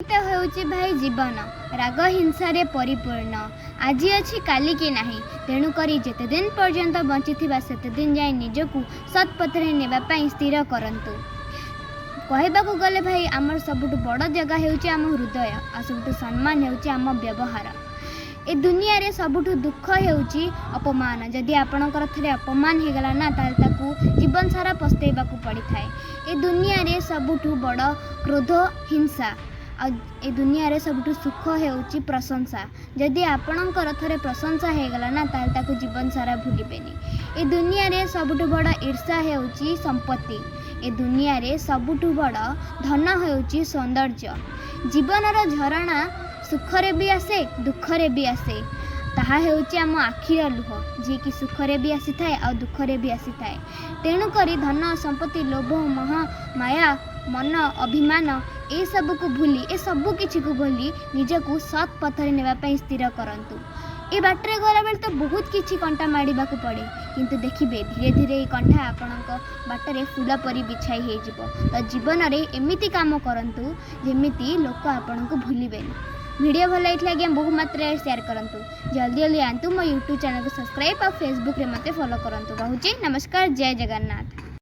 ତ ହେଉଛି ଭାଇ, ଜୀବନ ରାଗ ହିଂସାରେ ପରିପୂର୍ଣ୍ଣ। ଆଜି ଅଛି, କାଲିକି ନାହିଁ। ତେଣୁକରି ଯେତେ ଦିନ ପର୍ଯ୍ୟନ୍ତ ବଞ୍ଚିଥିବା, ସେତେ ଦିନ ଯାଏଁ ନିଜକୁ ସତ୍ ପଥରେ ନେବା ପାଇଁ ସ୍ଥିର କରନ୍ତୁ। କହିବାକୁ ଗଲେ ଭାଇ, ଆମର ସବୁଠୁ ବଡ଼ ଜାଗା ହେଉଛି ଆମ ହୃଦୟ, ଆଉ ସବୁଠୁ ସମ୍ମାନ ହେଉଛି ଆମ ବ୍ୟବହାର। ଏ ଦୁନିଆରେ ସବୁଠୁ ଦୁଃଖ ହେଉଛି ଅପମାନ। ଯଦି ଆପଣଙ୍କର ଥରେ ଅପମାନ ହେଇଗଲା ନା, ତାହେଲେ ତାକୁ ଜୀବନ ସାରା ପସ୍ତେଇବାକୁ ପଡ଼ିଥାଏ। ଏ ଦୁନିଆରେ ସବୁଠୁ ବଡ଼ କ୍ରୋଧ ହିଂସା, ଆଉ ଏ ଦୁନିଆରେ ସବୁଠୁ ସୁଖ ହେଉଛି ପ୍ରଶଂସା। ଯଦି ଆପଣଙ୍କର ଥରେ ପ୍ରଶଂସା ହେଇଗଲା ନା, ତାହେଲେ ତାକୁ ଜୀବନ ସାରା ଭୁଲିବେନି। ଏ ଦୁନିଆରେ ସବୁଠୁ ବଡ଼ ଈର୍ଷା ହେଉଛି ସମ୍ପତ୍ତି। ଏ ଦୁନିଆରେ ସବୁଠୁ ବଡ଼ ଧନ ହେଉଛି ସୌନ୍ଦର୍ଯ୍ୟ। ଜୀବନର ଝରଣା ସୁଖରେ ବି ଆସେ, ଦୁଃଖରେ ବି ଆସେ। ତାହା ହେଉଛି ଆମ ଆଖିର ଲୁହ, ଯିଏକି ସୁଖରେ ବି ଆସିଥାଏ ଆଉ ଦୁଃଖରେ ବି ଆସିଥାଏ। ତେଣୁକରି ଧନ, ସମ୍ପତ୍ତି, ଲୋଭ, ମୋହ, ମାୟା, ମନ, ଅଭିମାନ, ଏସବୁକୁ ଭୁଲି, ଏସବୁ କିଛିକୁ ଭୁଲି ନିଜକୁ ସତ୍ ପଥରେ ନେବା ପାଇଁ ସ୍ଥିର କରନ୍ତୁ। ଏ ବାଟରେ ଗଲାବେଳେ ତ ବହୁତ କିଛି କଣ୍ଟା ମାଡ଼ିବାକୁ ପଡ଼େ, କିନ୍ତୁ ଦେଖିବେ, ଧୀରେ ଧୀରେ ଏଇ କଣ୍ଟା ଆପଣଙ୍କ ବାଟରେ ଫୁଲ ପରି ବିଛାଇ ହେଇଯିବ। ତ ଜୀବନରେ ଏମିତି କାମ କରନ୍ତୁ, ଯେମିତି ଲୋକ ଆପଣଙ୍କୁ ଭୁଲିବେନି। ଭିଡ଼ିଓ ଭଲ ହେଇଥିଲା ଆଜ୍ଞା, ବହୁ ମାତ୍ରାରେ ସେୟାର କରନ୍ତୁ। ଜଲ୍ଦି ଜଲ୍ଦି ଆନ୍ତୁ ମୋ ୟୁଟ୍ୟୁବ୍ ଚ୍ୟାନେଲକୁ ସବସ୍କ୍ରାଇବ୍ ଆଉ ଫେସବୁକ୍ରେ ମୋତେ ଫଲୋ କରନ୍ତୁ। ରହୁଛି, ନମସ୍କାର, ଜୟ ଜଗନ୍ନାଥ।